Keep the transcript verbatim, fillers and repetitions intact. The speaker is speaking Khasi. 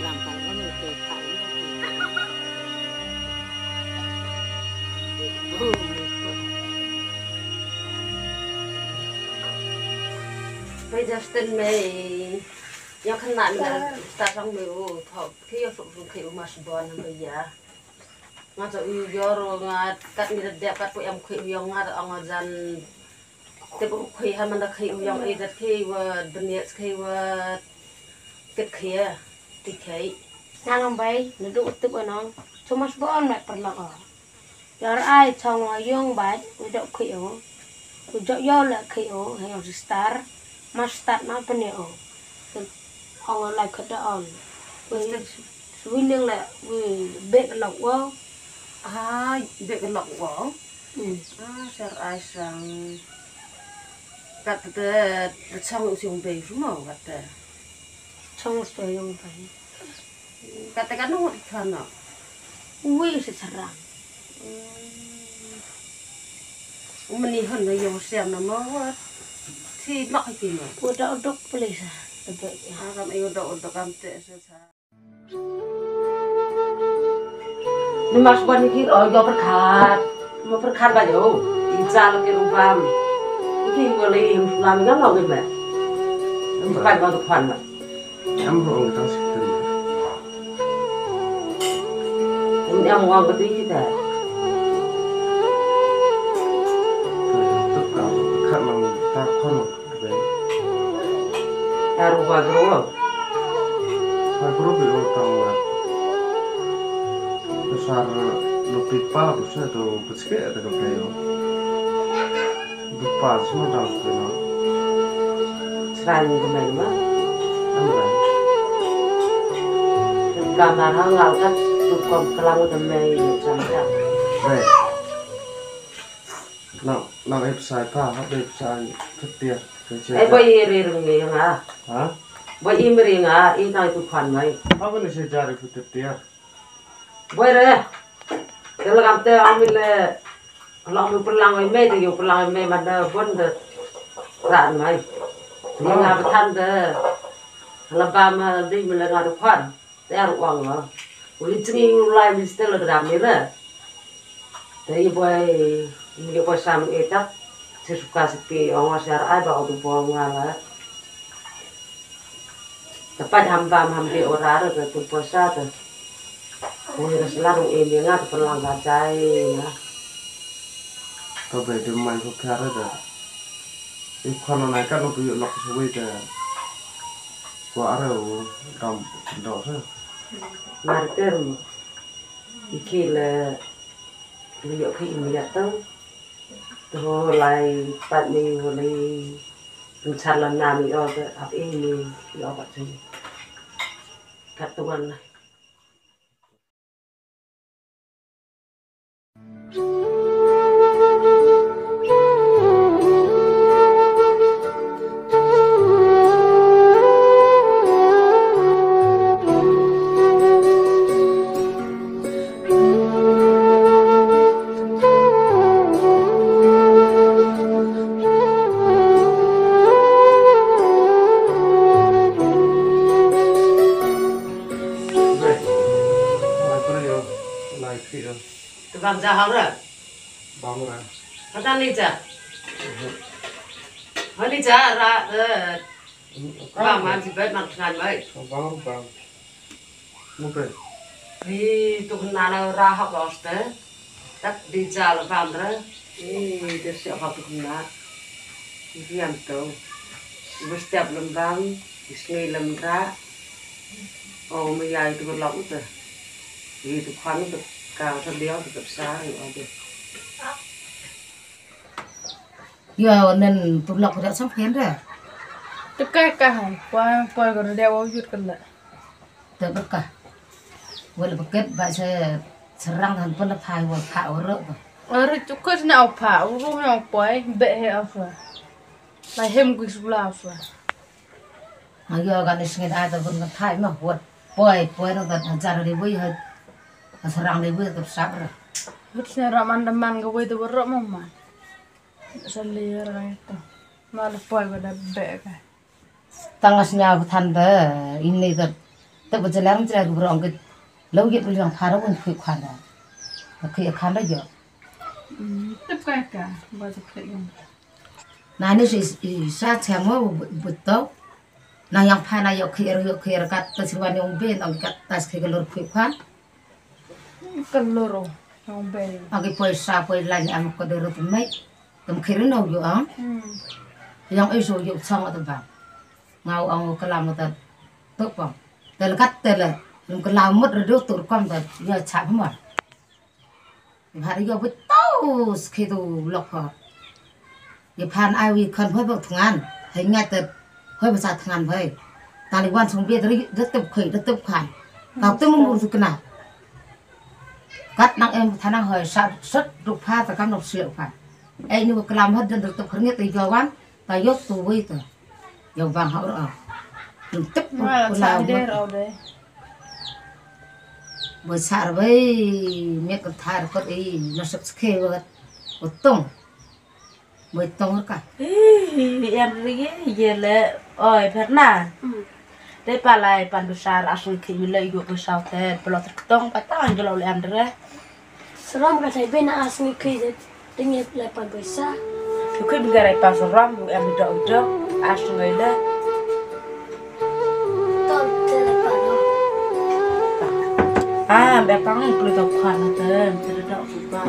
Bai Justin mei. Ïa khynnah mei na start rong mei u thok. Ki ïa suk suk ki u mas bon mei ïa. Nga to u yor nga kat ni da dep kat pu em khi u yong nga da ong jan. Te pu khi ha man da khi u yong i da khi wa bniat khi wa kat khi ya. Ti khi. Nang bai na du tup anong. Thomas bon mat perlak o. Yor ai chong wa yong bai u dok khi o. U dok yo la khi o ha yong sister. Mas start ma bniat o. Ong lai khada on. Wi swiling la wi bek lok wo. Ai bek lok wo. Hmm. Ah, ser ai sang. Kat te te chong u siung bei fu mo kat te. Chong u siung bei. Kat te kan ngut kan no. Wi se serang. Hmm. U meni hon na yong siam na mo wat. Ti lok ki mo. Udah uduk pelisa. Tebek ya. Ah, kam ayo dok uduk kam te se sa. Ni mas ban ki o yo perkhat. Mo perkhat ba yo. Ijal ki rubam. Ki mo le lam ngam lo ki me. Perkhat ba tu kwan ba. Em ho ong tang sik ten. Em em wa ba ti ki ta. Tuk ka perkhat mang ta kwan. Taruh ba gro. Ba gro bi ul tang wa. Besar lupi pa bisa tu beske ada ke playo. Lupa semua dah kena. Selain kemain mah. Amra. Kamar hangal kan tu kom kelang udah mai macam dah. Baik. Nang nang ep sai pa, hap ep sai ketia. Ai boi ri ri nga. Ha? Boi im ri nga, i nang tu kwan mai. Apa ni sejar ibu ketia? Boi re. Kalau kam te ami le, kalau ami pelang mai mai, te yo pelang mai mai mana bon de ran mai. Ni nga betan de. Kalau ba ma di mele nga tu kwan. Te ar uang la. Uli chingi ulai minister la dram ni la. Te i boi mi boi sam e tak. Si suka si pi ong wa siar ai ba o tu bong wa la. Te pa jam ba mam bi ora ra te tu puasa te. Uli ra selang e mi nga te pelang ka jai na. Ka bai de mai ko kare de. I khon na ka no pi lok so wi de. Ko are u dam do se. Mar ker mo. I ki le ri yo ki mi ya tang. To lai pat ni ho le. Tum char la na mi o de ap e mi yo ba se. Kat tuan la. Te bam ja hau ra. Bam ra. Hata ni ja. Hali ja ra, eh, bam ma ji bet mak tngan mai. Bam bam. Mu pe. Hi tu kena na ra hak los te. Tak di ja la bam ra. Hi de siap hak tu kena. Riam tu. Ibu setiap lembang, isngi lemra. Oh, maya itu berlaku tu. Itu kan tu ka tu dia tu besar ya tu. Yo nen tu lok dak sang phen da. Te kai ka hai, poi poi ko dia wa yut kan da. Te berkah. Wala beket ba se serang han pun da phai wa pha wa ro. Ari cukup na au pha, urung na au poi, be he au pha. Lai hem kui sula au pha. Ayo kan isngit ai ta bun kan thai ma wat poi poi no kan hajar ribu ha. Asarang ribu kan sab ra. Hut sne ra man da man ka wei ta bun ro ma man. Sa le ra itu. Ma le poi ba da be ka. Tang as nya than da ini kan. Te ba jalang jalang ru ong ke. Lo ye bu liang phara un phi khan da. Ba khi khan da yo. Tep ka ka ba tep ka yo. Na ni si sa chang mo bu to. Na yang phana yo khi ru yo khi ru kat ta sirwan yong be nong kat ta khi ka lor phi khan. Ka lor yong be. Agi poi sa poi lan am ko de ru te mai. Tam khi ru no yo ang. Yang iso yo chang ta ba. Ngau ang kalam ta to pang. Te la kat te la. Rum kalam mut ru do tur kom ta yo cha mo. Bha ri yo bu tau skhi tu lok pha. Ye phan ai wi khan hoi ba thngan. Hai ngat te hoi ba sa thngan hoi. Taliban song bia ri da tup khoi da tup khan. Kau tu mung ur tu kena. Kat nang em thanang hoi sa sat duk pha ta kam nok siu pha. Ai ni ba klam hot dan da tup khar ngat te yo wan. Ta yo tu wi ta. Yo bang ha ur a. Tum tup. Wala ula cha de mut. Rau de. Boi sar boi met ka thar kot i na suk skhe wat. Utong. Boi tong ka. Ih, em ri ye le oi pherna. Dei palai pan besar asung ki le yo besar te pelot tong patang jelo le andre. Seram ka tai bena asung ki de. Tingit le pan pisa. Ku kit bingkai rai pa seram bu em dok dok. As ngai le. Ton te le pa no. Ah, be pang ni klu dok khan te te dok ba.